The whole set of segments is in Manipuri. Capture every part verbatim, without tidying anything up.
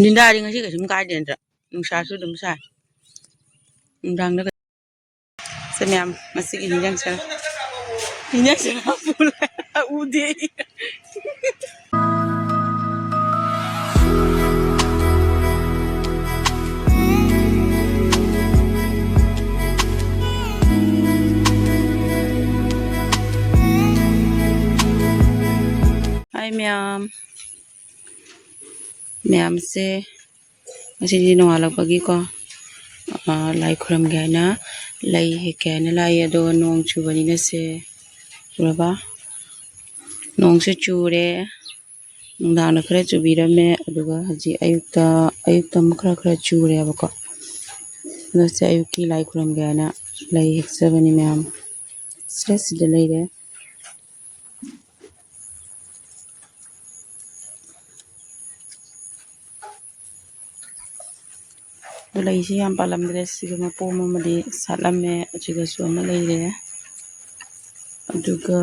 ꯂꯤꯟꯗꯥꯗꯤ ꯉꯁꯤ ꯀꯩꯁꯨꯝ ꯀꯥꯏꯗꯦ ꯅꯠꯇ꯭ꯔꯥ? ꯅꯨꯡꯁꯥꯁꯨ ꯑꯗꯨꯝ ꯁꯥꯏ꯫ ꯅꯨꯡꯗꯥꯡꯗ ꯀꯩ-, ꯁꯦ ꯃꯌꯥꯝ, ꯉꯁꯤꯒꯤ ꯍꯤꯟꯖꯥꯡ ꯆꯥꯔ-, ꯍꯤꯟꯖꯥꯡ ꯆꯥꯔ ꯄꯨꯔꯦ꯫ ꯎꯗꯦ ꯑꯩ꯫ ꯍꯥꯏ ꯃꯌꯥꯝ꯫ ꯃꯌꯥꯝꯁꯦ ꯉꯁꯤꯗꯤ ꯅꯣꯡꯉꯥꯜꯂꯛꯄꯒꯤꯀꯣ, ꯑ, ꯂꯥꯏ ꯈꯨꯔꯨꯝꯒꯦ ꯍꯥꯏꯅ ꯂꯩ ꯍꯦꯛꯀꯦ ꯍꯥꯏꯅ ꯂꯥꯛꯏ꯫ ꯑꯗꯣ ꯅꯣꯡ ꯆꯨꯕꯅꯤꯅ ꯁꯦ, ꯎꯔꯕ? ꯅꯣꯡꯁꯦ ꯆꯨꯔꯦ꯫ ꯅꯨꯡꯗꯥꯡꯗ ꯈꯔ ꯆꯨꯕꯤꯔꯝꯃꯦ, ꯑꯗꯨꯒ ꯍꯧꯖꯤꯛ ꯑꯌꯨꯛꯇ, ꯑꯌꯨꯛꯇ ꯑꯃꯨꯛ ꯈꯔ ꯈꯔ ꯆꯨꯔꯦꯕꯀꯣ꯫ ꯑꯗꯣ ꯁꯦ ꯑꯌꯨꯛꯀꯤ ꯂꯥꯏ ꯈꯨꯔꯨꯝꯒꯦ ꯍꯥꯏꯅ ꯂꯩ ꯍꯦꯛꯆꯕꯅꯤ ꯃꯌꯥꯝ꯫ ꯁꯦ ꯁꯤꯗ ꯂꯩꯔꯦ꯫ ꯑꯗꯨ ꯂꯩꯁꯤ ꯌꯥꯝ ꯄꯥꯜꯂꯝꯗ꯭ꯔꯦ꯫ ꯁꯤꯒ ꯃꯄꯣꯝ ꯑꯃꯗꯤ ꯁꯥꯠꯂꯝꯃꯦ, ꯑꯁꯤꯒꯁꯨ ꯑꯃ ꯂꯩꯔꯦ꯫ ꯑꯗꯨꯒ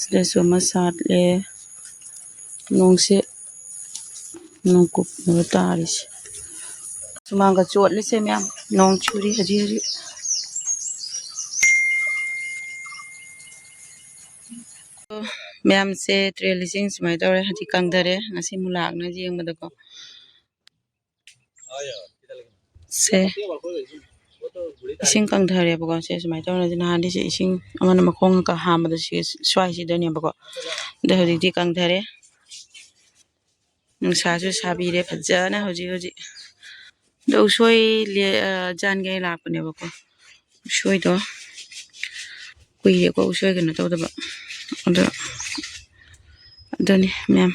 ꯁꯤꯗꯁꯨ ꯑꯃ ꯁꯥꯠꯂꯦ꯫ ꯅꯣꯡꯁꯦ, ꯅꯣꯡꯀꯨꯞꯅꯦꯕ ꯇꯥꯔꯤꯁꯦ꯫ ꯁꯨꯃꯥꯡꯒ ꯆꯣꯠꯂꯤꯁꯦ ꯃꯌꯥꯝ, ꯅꯣꯡ ꯆꯨꯔꯤ ꯍꯧꯖꯤꯛ ꯍꯧꯖꯤꯛ꯫ ꯃꯌꯥꯝꯁꯦ ꯇꯨꯔꯦꯜ ꯏꯁꯤꯡ ꯁꯨꯃꯥꯏꯅ ꯇꯧꯔꯦ, ꯍꯧꯖꯤꯛ ꯀꯪꯊꯔꯦ꯫ ꯉꯁꯤ ꯃꯨꯂꯥꯛꯅ ꯌꯦꯡꯕꯗꯀꯣ꯫ ꯁꯦ, ꯏꯁꯤꯡ ꯀꯪꯊꯔꯦꯕꯀꯣ꯫ ꯁꯦ ꯁꯨꯃꯥꯏꯅ ꯇꯧꯔꯦ꯫ ꯅꯍꯥꯟꯗꯤ ꯁꯦ ꯏꯁꯤꯡ ꯑꯃꯅ ꯃꯈꯣꯡꯒ ꯍꯥꯝꯕꯗ ꯁꯤ ꯁ꯭ꯋꯥꯏꯁꯤꯗꯅꯦꯕꯀꯣ꯫ ꯑꯗꯣ ꯍꯧꯖꯤꯛꯇꯤ ꯀꯪꯊꯔꯦ꯫ ꯅꯨꯡꯁꯥꯁꯨ ꯁꯥꯕꯤꯔꯦ ꯐꯖꯅ ꯍꯧꯖꯤꯛ ꯍꯧꯖꯤꯛ꯫ ꯑꯗꯣ ꯎꯁꯣꯏ ꯂꯦ-, ꯑ, ꯖꯥꯟꯒꯦ ꯂꯥꯛꯄꯅꯦꯕꯀꯣ꯫ ꯎꯁꯣꯏꯗꯣ ꯀꯨꯏꯔꯦꯀꯣ ꯎꯁꯣꯏ ꯀꯩꯅꯣ ꯇꯧꯗꯕ꯫ ꯑꯗꯣ ꯑꯗꯨꯅꯤ ꯃꯌꯥꯝ꯫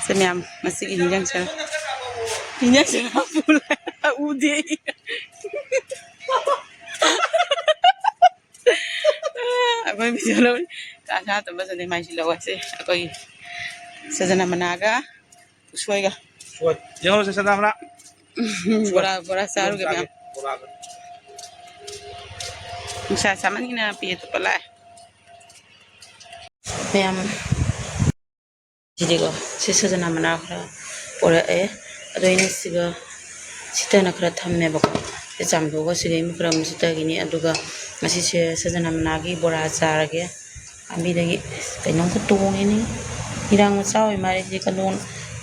ꯁꯦ ꯃꯌꯥꯝ, ꯉꯁꯤꯒꯤ ꯍꯤꯟꯖꯥꯡ ꯆꯥꯔ-, ꯍꯤꯟꯖꯥꯡ ꯆꯥꯔ ꯄꯨꯔꯦ꯫ ꯎꯗꯦ ꯑꯩ꯫ ꯑꯩꯈꯣꯏ ꯚꯤꯗꯤꯑꯣ ꯂꯧꯔꯤ꯫ ꯆꯥꯛ ꯆꯥ ꯇꯨꯝꯕ ꯆꯠꯂꯦ, ꯃꯥꯏꯁꯤ ꯂꯧꯔꯁꯦ꯫ ꯑꯩꯈꯣꯏꯒꯤ ꯁꯖꯅ ꯃꯅꯥꯒ ꯎꯁꯣꯏꯒ꯫ ꯎꯁꯣꯏ꯫ ꯌꯦꯡꯍꯧꯔꯁꯦ ꯁꯖꯅ ꯃꯅꯥ꯫ ꯕꯣꯔꯥ, ꯕꯣꯔꯥ ꯆꯥꯔꯨꯒꯦ ꯃꯌꯥꯝ꯫ ꯕꯣꯔꯥꯒ꯫ ꯅꯨꯡꯁꯥ ꯁꯥꯃꯟꯒꯤꯅ ꯄꯤ ꯑꯇꯣꯞꯄ ꯂꯥꯛꯑꯦ꯫ ꯃꯌꯥꯝ꯫ ꯁꯤꯗꯤꯀꯣ, ꯁꯤ ꯁꯖꯅꯥ ꯃꯅꯥ ꯈꯔ ꯄꯣꯔꯛꯑꯦ꯫ ꯑꯗꯣ ꯑꯩꯅ ꯁꯤꯒ ꯁꯤꯠꯇꯅ ꯈꯔ ꯊꯝꯃꯦꯕꯀꯣ꯫ ꯁꯤ ꯆꯥꯝꯊꯣꯛꯑꯒ ꯁꯤꯗꯩ ꯑꯃꯨꯛ ꯈꯔ ꯑꯃꯨꯛ ꯁꯤꯠꯇꯈꯤꯅꯤ꯫ ꯑꯗꯨꯒ ꯉꯁꯤꯁꯦ ꯁꯖꯅꯥ ꯃꯅꯥꯒꯤ ꯕꯣꯔꯥ ꯆꯥꯔꯒꯦ꯫ ꯄꯥꯝꯕꯤꯗꯒꯤ ꯀꯩꯅꯣꯝꯈꯛ ꯇꯣꯡꯉꯤꯅꯤ꯫ ꯏꯔꯥꯡ ꯃꯆꯥ ꯑꯣꯏ ꯃꯥꯜꯂꯦ꯫ ꯁꯤ ꯀꯩꯅꯣ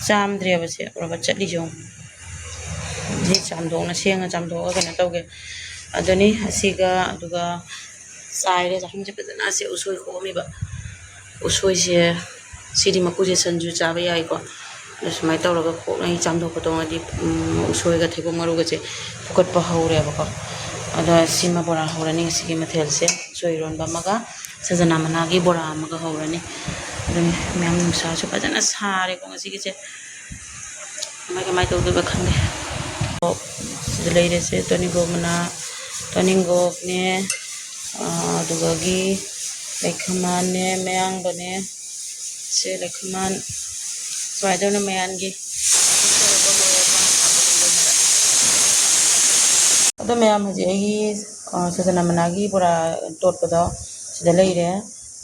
ꯆꯥꯝꯗ꯭ꯔꯦꯕ꯫ ꯁꯦ ꯎꯔꯕ ꯆꯠꯂꯤꯁꯦ ꯌꯦꯡꯉꯨ꯫ ꯁꯤ ꯆꯥꯝꯊꯣꯛꯅ ꯁꯦꯡꯅ ꯆꯥꯝꯊꯣꯛꯑꯒ ꯀꯩꯅꯣ ꯇꯧꯒꯦ꯫ ꯑꯗꯨꯅꯤ ꯑꯁꯤꯒ ꯑꯗꯨꯒ ꯆꯥꯏꯔꯦ꯫ ꯆꯥꯛꯈꯨꯝꯁꯦ ꯐꯖꯅ ꯁꯤ ꯎꯁꯣꯏ ꯈꯣꯛꯑꯝꯃꯤꯕ꯫ ꯎꯁꯣꯏꯁꯦ ꯁꯤꯗꯤ ꯃꯀꯨꯁꯦ ꯁꯟꯁꯨ ꯆꯥꯕ ꯌꯥꯏꯀꯣ꯫ ꯑꯗꯣ ꯁꯨꯃꯥꯏꯅ ꯇꯧꯔꯒ ꯈꯣꯛꯅ ꯑꯩ ꯆꯥꯝꯊꯣꯛꯄ ꯇꯣꯡꯉꯗꯤ, ꯎꯝ, ꯎꯁꯣꯏꯒ ꯊꯩꯕꯣꯡ ꯃꯔꯨꯒꯁꯦ ꯐꯨꯒꯠꯄ ꯍꯧꯔꯦꯕꯀꯣ꯫ ꯑꯗꯣ ꯁꯤꯃ ꯕꯣꯔꯥ ꯍꯧꯔꯅꯤ ꯉꯁꯤꯒꯤ ꯃꯊꯦꯜꯁꯦ꯫ ꯎꯁꯣꯏ ꯏꯔꯣꯟꯕ ꯑꯃꯒ ꯁꯖꯅꯥ ꯃꯅꯥꯒꯤ ꯕꯣꯔꯥ ꯑꯃꯒ ꯍꯧꯔꯅꯤ꯫ ꯑꯗꯨꯅꯤ ꯃꯌꯥꯝ ꯅꯨꯡꯁꯥꯁꯨ ꯐꯖꯅ ꯁꯥꯔꯦꯀꯣ ꯉꯁꯤꯒꯤꯁꯦ꯫ ꯀꯃꯥꯏ ꯀꯃꯥꯏ ꯇꯧꯗꯣꯏꯕ ꯈꯪꯗꯦ꯫ ꯁꯤꯗ ꯂꯩꯔꯦꯁꯦ ꯇꯣꯅꯤꯡꯒꯣꯛ ꯃꯅꯥ, ꯇꯣꯅꯤꯡꯒꯣꯛꯅꯦ, ꯑꯗꯨꯗꯒꯤ ꯂꯩꯈꯃꯥꯟꯅꯦ, ꯃꯌꯥꯡꯕꯅꯦ, ꯁꯦ ꯂꯩꯈꯃꯥꯟ, ꯁꯨꯃꯥꯏꯅ ꯇꯧꯅ ꯃꯌꯥꯟꯒꯤ꯫ ꯑꯗꯣ ꯃꯌꯥꯝ ꯍꯧꯖꯤꯛ ꯑꯩꯒꯤ, ꯑ, ꯁꯖꯅꯥ ꯃꯅꯥꯒꯤ ꯕꯣꯔꯥ ꯇꯣꯠꯄꯗꯣ ꯁꯤꯗ ꯂꯩꯔꯦ꯫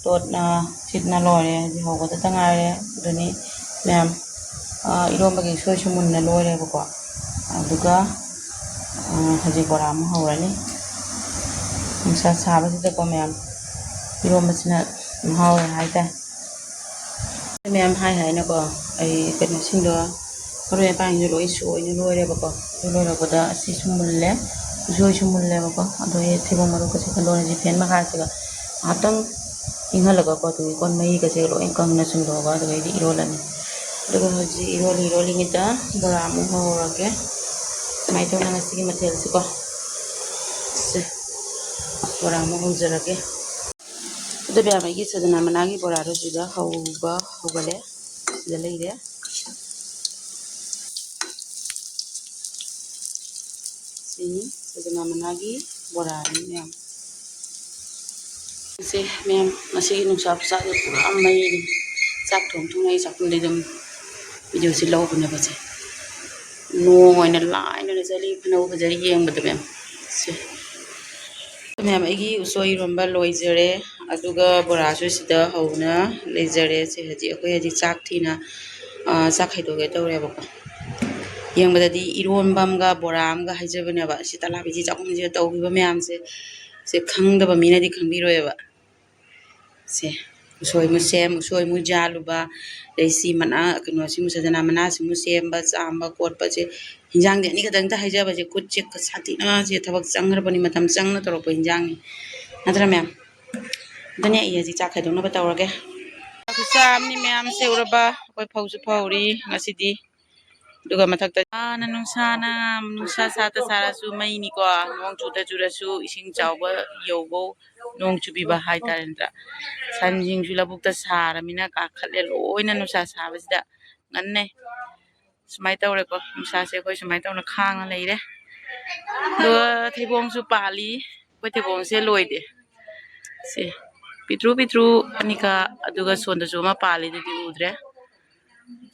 ꯇꯣꯠꯅ ꯁꯤꯠꯅ ꯂꯣꯏꯔꯦ꯫ ꯍꯧꯖꯤꯛ ꯍꯧꯕꯗꯇ ꯉꯥꯏꯔꯦ꯫ ꯑꯗꯨꯅꯤ ꯃꯌꯥꯝ, ꯑ, ꯏꯔꯣꯝꯕꯒꯤ ꯎꯁꯣꯏꯁꯨ ꯃꯨꯟꯅ ꯂꯣꯏꯔꯦꯕꯀꯣ꯫ ꯑꯗꯨꯒ, ꯑ, ꯍꯧꯖꯤꯛ ꯕꯣꯔꯥ ꯑꯃ ꯍꯧꯔꯅꯤ꯫ ꯅꯨꯡꯁꯥ ꯁꯥꯕꯁꯤꯗꯀꯣ ꯃꯌꯥꯝ, ꯏꯔꯣꯝꯕꯁꯤꯅ ꯃꯍꯥꯎꯔꯦ ꯍꯥꯏꯇꯥꯔꯦ꯫ ꯃꯌꯥꯝ ꯍꯥꯏ ꯍꯥꯏꯅꯀꯣ ꯑꯩ ꯀꯩꯅꯣꯁꯤꯡꯗꯣ, ꯃꯔꯣꯏ ꯃꯄꯥꯡꯁꯤꯡꯗꯣ ꯂꯣꯏ ꯁꯣꯏꯅ ꯂꯣꯏꯔꯦꯕꯀꯣ꯫ ꯑꯗꯨ ꯂꯣꯏꯔꯛꯄꯗ ꯑꯁꯤꯁꯨ ꯃꯨꯜꯂꯦ, ꯎꯁꯣꯏꯁꯨ ꯃꯨꯜꯂꯦꯕꯀꯣ꯫ ꯑꯗꯣ ꯑꯩ ꯊꯩꯕꯣꯡ ꯃꯔꯨꯒꯁꯦ ꯈꯔ ꯂꯣꯏꯔꯁꯤ ꯐꯦꯟ ꯃꯈꯥꯁꯤꯒ ꯉꯥꯏꯍꯥꯛꯇꯪ ꯏꯪꯍꯜꯂꯒꯀꯣ꯫ ꯑꯗꯨꯒꯤ ꯀꯣꯟ ꯃꯍꯤꯒꯁꯦ ꯂꯣꯏ ꯀꯪꯅ ꯆꯨꯝꯊꯣꯛꯑꯒ ꯑꯗꯨꯒꯩꯗꯤ ꯏꯔꯣꯜꯂꯅꯤ꯫ ꯑꯗꯨꯒ ꯍꯧꯖꯤꯛ ꯏꯔꯣꯜꯂꯤ ꯏꯔꯣꯜꯂꯤꯉꯩꯗ ꯕꯣꯔꯥ ꯑꯃꯨꯛ ꯍꯧꯔꯒꯦ꯫ ꯁꯨꯃꯥꯏꯅ ꯇꯧꯅ ꯉꯁꯤꯒꯤ ꯃꯊꯦꯜꯁꯤꯀꯣ꯫ ꯁꯦ, ꯕꯣꯔꯥ ꯑꯃꯨꯛ ꯍꯧꯖꯔꯒꯦ꯫ ꯑꯗꯨ ꯃꯌꯥꯝ ꯑꯩꯒꯤ ꯁꯖꯅꯥ ꯃꯅꯥꯒꯤ ꯕꯣꯔꯥꯗꯣ ꯁꯤꯗ ꯍꯧꯕ ꯍꯧꯒꯠꯂꯦ꯫ ꯁꯤꯗ ꯂꯩꯔꯦ꯫ ꯁꯤꯅꯤ ꯁꯖꯅꯥ ꯃꯅꯥꯒꯤ ꯕꯣꯔꯥꯅꯤ ꯃꯌꯥꯝ꯫ ꯁꯦ ꯃꯌꯥꯝ, ꯉꯁꯤꯒꯤ ꯅꯨꯡꯁꯥ ꯈꯨꯁꯥꯁꯦ ꯄꯨꯔꯥ ꯃꯩꯅꯤ꯫ ꯆꯥꯛ ꯊꯣꯡ ꯊꯣꯡꯅ ꯑꯩ ꯆꯥꯛꯈꯨꯝꯗꯩ ꯑꯗꯨꯝ ꯚꯤꯗꯤꯑꯣꯁꯤ ꯂꯧꯕꯅꯦꯕ꯫ ꯁꯦ ꯅꯣꯡ ꯑꯣꯏꯅ ꯂꯥꯏꯅ ꯆꯠꯂꯤ꯫ ꯐꯅꯕꯨ ꯐꯖꯔꯤ ꯌꯦꯡꯕꯗ ꯃꯌꯥꯝ꯫ ꯁꯦ ꯃꯌꯥꯝ, ꯑꯩꯒꯤ ꯎꯁꯣꯏ ꯏꯔꯣꯟꯕ ꯂꯣꯏꯖꯔꯦ꯫ ꯑꯗꯨꯒ ꯕꯣꯔꯥꯁꯨ ꯁꯤꯗ ꯍꯧꯅ ꯂꯩꯖꯔꯦ꯫ ꯁꯦ, ꯍꯧꯖꯤꯛ ꯑꯩꯈꯣꯏ ꯍꯧꯖꯤꯛ ꯆꯥꯛ ꯊꯤꯅ, ꯑ, ꯆꯥꯛ ꯈꯥꯏꯗꯣꯛꯀꯦ ꯇꯧꯔꯦꯕꯀꯣ꯫ ꯌꯦꯡꯕꯗꯗꯤ ꯏꯔꯣꯟꯕ ꯑꯃꯒ ꯕꯣꯔꯥ ꯑꯃꯒ ꯍꯥꯏꯖꯕꯅꯦꯕ꯫ ꯁꯤ ꯇꯂꯥꯕꯤꯁꯤ ꯆꯥꯛꯈꯨꯝꯁꯤꯗ ꯇꯧꯈꯤꯕ ꯃꯌꯥꯝꯁꯦ, ꯁꯦ ꯈꯪꯗꯕ ꯃꯤꯅꯗꯤ ꯈꯪꯕꯤꯔꯣꯏꯕ꯫ ꯁꯦ, ꯎꯁꯣꯏ ꯑꯃꯨꯛ ꯁꯦꯝ, ꯎꯁꯣꯏ ꯑꯃꯨꯛ ꯌꯥꯜꯂꯨꯕ, ꯑꯗꯩ ꯁꯤ ꯃꯅꯥ, ꯀꯩꯅꯣꯁꯤ ꯑꯃꯨꯛ ꯁꯖꯅꯥ ꯃꯅꯥꯁꯤ ꯑꯃꯨꯛ ꯁꯦꯝꯕ, ꯆꯥꯝꯕ ꯈꯣꯠꯄꯁꯦ, ꯍꯤꯟꯖꯥꯡꯗꯤ ꯑꯅꯤ ꯈꯛꯇꯪꯇ ꯍꯥꯏꯖꯕꯁꯦ, ꯈꯨꯠꯁꯦ ꯁꯥꯊꯤꯅ ꯁꯦ ꯊꯕꯛ ꯆꯪꯈ꯭ꯔꯕꯅꯤ, ꯃꯇꯝ ꯆꯪꯅ ꯇꯧꯔꯛꯄ ꯍꯤꯟꯖꯥꯡꯅꯤ꯫ ꯅꯠꯇ꯭ꯔꯥ ꯃꯌꯥꯝ? ꯑꯗꯨꯅꯦ ꯑꯩ ꯍꯧꯖꯤꯛ ꯆꯥꯛ ꯈꯥꯏꯗꯣꯛꯅꯕ ꯇꯧꯔꯒꯦ꯫ ꯆꯥꯛꯁꯨ ꯆꯥꯔꯕꯅꯤ ꯃꯌꯥꯝ, ꯁꯦ ꯎꯔꯕ? ꯑꯩꯈꯣꯏ ꯐꯧꯁꯨ ꯐꯧꯔꯤ ꯉꯁꯤꯗꯤ꯫ ꯑꯗꯨꯒ ꯃꯊꯛꯇ, ꯑꯥꯅ ꯅꯨꯡꯁꯥꯅ, ꯅꯨꯡꯁꯥ ꯁꯥꯠꯇ ꯁꯥꯔꯁꯨ ꯃꯩꯅꯤꯀꯣ, ꯅꯣꯡ ꯆꯨꯗ ꯆꯨꯔꯁꯨ ꯏꯁꯤꯡ ꯆꯥꯎꯕ ꯌꯧꯕꯧ ꯅꯣꯡ ꯆꯨꯕꯤꯕ ꯍꯥꯏꯇꯥꯔꯦ ꯅꯠꯇ꯭ꯔꯥ? ꯁꯟꯁꯤꯡꯁꯨ ꯂꯧꯕꯨꯛꯇ ꯁꯥꯔꯃꯤꯅ ꯀꯥꯈꯠꯂꯦ ꯂꯣꯏꯅ ꯅꯨꯡꯁꯥ ꯁꯥꯕꯁꯤꯗ ꯉꯟꯅꯩ꯫ ꯁꯨꯃꯥꯏꯅ ꯇꯧꯔꯦꯀꯣ, ꯅꯨꯡꯁꯥꯁꯦ ꯑꯩꯈꯣꯏ ꯁꯨꯃꯥꯏꯅ ꯇꯧꯅ ꯈꯥꯡꯉ ꯂꯩꯔꯦ꯫ ꯑꯗꯨꯒ ꯊꯩꯕꯣꯡꯁꯨ ꯄꯥꯜꯂꯤ, ꯑꯩꯈꯣꯏ ꯊꯩꯕꯣꯡꯁꯦ ꯂꯣꯏꯗꯦ꯫ ꯁꯦ, ꯄꯤꯇ꯭ꯔꯨ ꯄꯤꯇ꯭ꯔꯨ ꯑꯅꯤꯈꯛ, ꯑꯗꯨꯒ ꯁꯣꯟꯗꯁꯨ ꯑꯃ ꯄꯥꯜꯂꯤ, ꯑꯗꯨꯗꯤ ꯎꯗ꯭ꯔꯦ꯫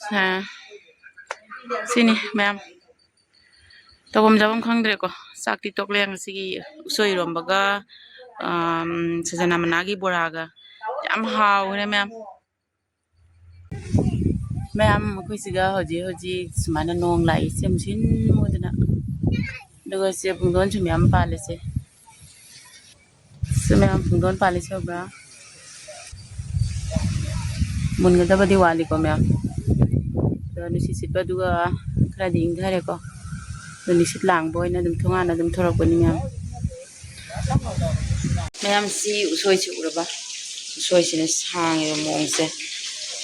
ꯁꯦ, ꯁꯤꯅꯤ ꯃꯌꯥꯝ꯫ ꯇꯧꯐꯝ ꯆꯥꯐꯝ ꯈꯪꯗ꯭ꯔꯦꯀꯣ꯫ ꯆꯥꯛꯇꯤ ꯇꯣꯛꯂꯦ ꯉꯁꯤꯒꯤ ꯎꯁꯣꯏ ꯏꯔꯣꯝꯕꯒ, ꯑꯝ, ꯁꯖꯅꯥ ꯃꯅꯥꯒꯤ ꯕꯣꯔꯥꯒ꯫ ꯌꯥꯝ ꯍꯥꯎꯈ꯭ꯔꯦ ꯃꯌꯥꯝ꯫ ꯃꯌꯥꯝ, ꯑꯩꯈꯣꯏ ꯁꯤꯗ ꯍꯧꯖꯤꯛ ꯍꯧꯖꯤꯛ ꯁꯨꯃꯥꯏꯅ ꯅꯣꯡ ꯂꯥꯛꯏꯁꯦ ꯃꯨꯁꯤꯟ ꯃꯨꯗꯅ꯫ ꯑꯗꯨꯒ ꯁꯦ ꯄꯨꯡꯗꯣꯟꯁꯨ ꯃꯌꯥꯝ ꯄꯥꯜꯂꯦ ꯁꯦ꯫ ꯁꯤ ꯃꯌꯥꯝ ꯄꯨꯡꯗꯣꯟ ꯄꯥꯜꯂꯤꯁꯦ ꯎꯕ꯭ꯔꯥ? ꯃꯨꯟꯒꯗꯕꯗꯤ ꯋꯥꯠꯂꯤꯀꯣ ꯃꯌꯥꯝ꯫ ꯑꯗꯣ ꯅꯨꯡꯁꯤꯠ ꯁꯤꯠꯄꯗꯨꯒ ꯈꯔꯗꯤ ꯏꯪꯊꯔꯦꯀꯣ꯫ ꯑꯗꯣ ꯅꯨꯡꯁꯤꯠ ꯂꯥꯡꯕ ꯑꯣꯏꯅ ꯑꯗꯨꯝ ꯊꯣꯡꯒꯥꯟꯅ ꯑꯗꯨꯝ ꯊꯣꯔꯛꯄꯅꯤ ꯃꯌꯥꯝ꯫ ꯃꯌꯥꯝ ꯁꯤ ꯎꯁꯣꯏꯁꯤ ꯎꯔꯕ? ꯎꯁꯣꯏꯁꯤꯅ ꯁꯥꯡꯉꯦꯕ ꯃꯑꯣꯡꯁꯦ꯫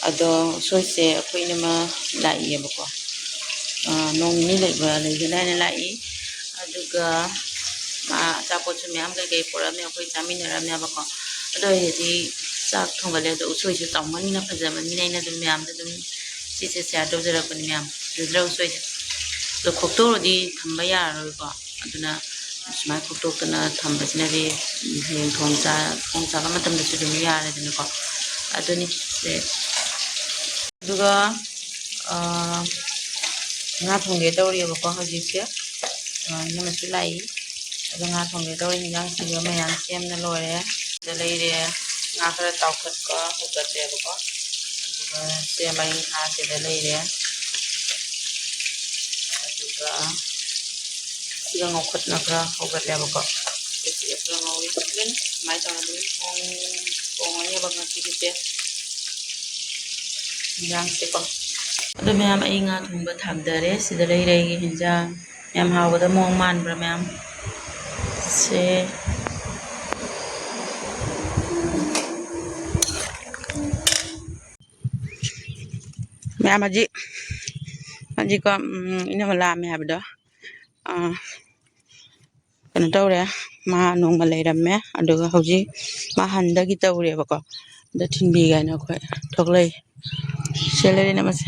ꯑꯗꯣ ꯎꯁꯣꯏꯁꯦ ꯑꯩꯈꯣꯏ ꯏꯅꯝꯃ ꯂꯥꯛꯏꯌꯦꯕꯀꯣ꯫ ꯑ, ꯅꯣꯡ ꯅꯤꯅꯤ ꯂꯩꯕ, ꯂꯩꯒꯦꯅ ꯍꯥꯏꯅ ꯂꯥꯛꯏ꯫ ꯑꯗꯨꯒ ꯃꯥ ꯑꯆꯥꯄꯣꯠꯁꯨ ꯃꯌꯥꯝ ꯀꯩꯀꯩ ꯄꯨꯔꯛꯑꯝꯃꯦ, ꯑꯩꯈꯣꯏ ꯆꯥꯃꯤꯟꯅꯔꯝꯃꯦꯕꯀꯣ꯫ ꯑꯗꯣ ꯑꯩ ꯍꯧꯖꯤꯛ ꯆꯥꯛ ꯊꯣꯡꯒꯠꯂꯦ꯫ ꯑꯗꯣ ꯎꯁꯣꯏꯁꯦ ꯆꯥꯎꯃꯟꯅ ꯐꯖꯃꯟꯅ ꯑꯩꯅ ꯑꯗꯨꯝ ꯃꯌꯥꯝꯗ ꯑꯗꯨꯝ ꯁꯤꯁꯦ share ꯇꯧꯖꯔꯛꯄꯅꯤ ꯃꯌꯥꯝ꯫ ꯎꯗ꯭ꯔꯥ ꯎꯁꯣꯏꯁꯦ? ꯑꯗꯣ ꯈꯣꯛꯇꯣꯛꯎꯔꯗꯤ ꯊꯝꯕ ꯌꯥꯔꯔꯣꯏꯀꯣ꯫ ꯑꯗꯨꯅ ꯁꯨꯃꯥꯏꯅ ꯈꯣꯛꯇꯣꯛꯇꯅ ꯊꯝꯕꯁꯤꯅꯗꯤ ꯍꯌꯦꯡ ꯊꯣꯡ ꯆꯥ-, ꯊꯣꯡ ꯆꯥꯕ ꯃꯇꯝꯗꯁꯨ ꯑꯗꯨꯝ ꯌꯥꯔꯦꯗꯅꯀꯣ꯫ ꯑꯗꯨꯅꯤ ꯁꯦ꯫ ꯑꯗꯨꯒ, ꯑ, ꯉꯥ ꯊꯣꯡꯒꯦ ꯇꯧꯔꯤꯑꯕꯀꯣ ꯍꯧꯖꯤꯛꯁꯦ꯫ ꯑ, ꯏꯅꯝꯃꯁꯨ ꯂꯥꯛꯏ꯫ ꯑꯗꯣ ꯉꯥ ꯊꯣꯡꯒꯦ ꯇꯧꯔꯤ꯫ ꯍꯤꯟꯖꯥꯡꯁꯤꯒ ꯃꯌꯥꯝ ꯁꯦꯝꯅ ꯂꯣꯏꯔꯦ꯫ ꯂꯩꯔꯦ꯫ ꯉꯥ ꯈꯔ ꯇꯥꯎꯈꯠꯄ ꯍꯧꯒꯠꯂꯦꯕꯀꯣ꯫ ꯑꯗꯨꯒ ꯁꯦ ꯃꯔꯤꯡꯈꯥꯁꯤꯗ ꯂꯩꯔꯦ꯫ ꯑꯗꯨꯒ ꯁꯤꯒ ꯉꯧꯈꯠꯅ ꯈꯔ ꯍꯧꯒꯠꯂꯦꯕꯀꯣ꯫ ꯁꯤꯒ ꯈꯔ ꯉꯧꯔꯤ꯫ ꯑꯗꯨꯝ ꯁꯨꯃꯥꯏꯅ ꯇꯧꯔꯒ ꯑꯗꯨꯝ ꯊꯣꯡ-, ꯊꯣꯡꯉꯅꯦꯕ ꯉꯁꯤꯒꯤꯁꯦ꯫ ꯏꯟꯖꯥꯡꯁꯦꯀꯣ꯫ ꯑꯗꯣ ꯃꯌꯥꯝ, ꯑꯩ ꯉꯥ ꯊꯣꯡꯕ ꯊꯥꯡꯗꯔꯦ꯫ ꯁꯤꯗ ꯂꯩꯔꯦ ꯑꯩꯒꯤ ꯍꯤꯟꯖꯥꯡ꯫ ꯌꯥꯝ ꯍꯥꯎꯒꯗꯕ ꯃꯑꯣꯡ ꯃꯥꯟꯕ꯭ꯔꯥ ꯃꯌꯥꯝ? ꯁꯦ꯫ ꯃꯌꯥꯝ ꯍꯧꯖꯤꯛ, ꯍꯧꯖꯤꯛꯀꯣ, ꯎꯝ, ꯏꯅꯝꯃ ꯂꯥꯛꯑꯝꯃꯦ ꯍꯥꯏꯕꯗꯣ꯫ ꯑꯥ, ꯀꯩꯅꯣ ꯇꯧꯔꯦ, ꯃꯥ ꯅꯣꯡꯃ ꯂꯩꯔꯝꯃꯦ, ꯑꯗꯨꯒ ꯍꯧꯖꯤꯛ ꯃꯥ ꯍꯟꯗꯒꯤ ꯇꯧꯔꯦꯕꯀꯣ꯫ ꯑꯗ ꯊꯤꯟꯕꯤꯒꯦꯅ ꯑꯩꯈꯣꯏ ꯊꯣꯛꯂꯛꯏ꯫ ꯁꯦ ꯂꯩꯔꯦꯅꯦ ꯃꯁꯦ꯫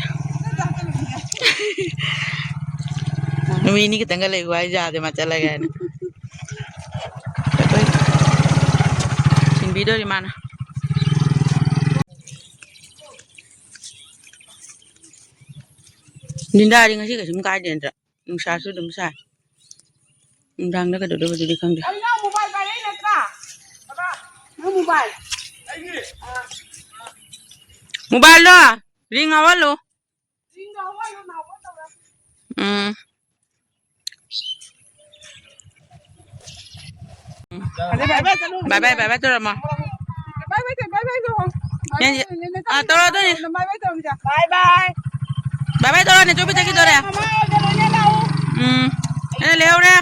ꯅꯨꯃꯤꯠ ꯅꯤꯅꯤ ꯈꯛꯇꯪꯒ ꯂꯩꯌꯨ ꯍꯥꯏ ꯌꯥꯗꯦ, ꯃꯥ ꯆꯠꯂꯒꯦ ꯍꯥꯏꯅ꯫ ꯊꯤꯟꯕꯤꯗꯣꯔꯤ ꯃꯥꯅ꯫ ꯂꯤꯟꯗꯥꯗꯤ ꯉꯁꯤ ꯀꯩꯁꯨꯝ ꯀꯥꯏꯗꯦ ꯅꯠꯇ꯭ꯔꯥ? ꯅꯨꯡꯁꯥꯁꯨ ꯑꯗꯨꯝ ꯁꯥꯏ꯫ ꯅꯨꯡꯗꯥꯡꯗ ꯀꯩꯗꯧꯗꯣꯏꯕꯗꯨꯗꯤ ꯈꯪꯗꯦ꯫ ꯀꯩꯅꯣ, ꯃꯣꯕꯥꯏꯜ ꯄꯥꯏꯔꯛꯏ ꯅꯠꯇ꯭ꯔꯥ? ꯅꯪ ꯃꯣꯕꯥꯏꯜ? ꯃꯣꯕꯥꯏꯜꯗꯣ ꯔꯤꯡ ꯍꯧꯍꯜꯂꯨ꯫ ꯔꯤꯡ ꯍꯧꯍꯜꯂꯨ, ꯅꯥꯎꯕ ꯇꯧꯔ꯫ ꯎꯝ꯫ ꯕꯥꯏ ꯕꯥꯏ, ꯕꯥꯏ ꯕꯥꯏ ꯇꯧꯔꯝꯃꯣ꯫ ꯕꯥꯏ ꯕꯥꯏ ꯇꯧ, ꯕꯥꯏ ꯕꯥꯏ ꯇꯧ꯫ ꯌꯦꯟ-, ꯑꯥ, ꯇꯧꯔꯣ, ꯑꯗꯨꯅꯤ꯫ ꯕꯥꯏ ꯕꯥꯏ ꯇꯧꯔꯣ, ꯅꯦꯆꯧꯕꯤ ꯆꯠꯈꯤꯗꯣꯔꯦ꯫ ꯕꯥꯏ ꯕꯥꯏ꯫ ꯕꯥꯏ ꯕꯥꯏ ꯇꯧꯔꯣ, ꯅꯦꯆꯧꯕꯤ ꯆꯠꯈꯤꯗꯣꯔꯦ꯫ ꯃꯃꯥ ꯍꯣꯏꯗ ꯂꯣꯏꯅ ꯂꯥꯛꯎ꯫ ꯎꯝ꯫ ꯑꯩꯅ ꯂꯩꯍꯧꯔꯦ꯫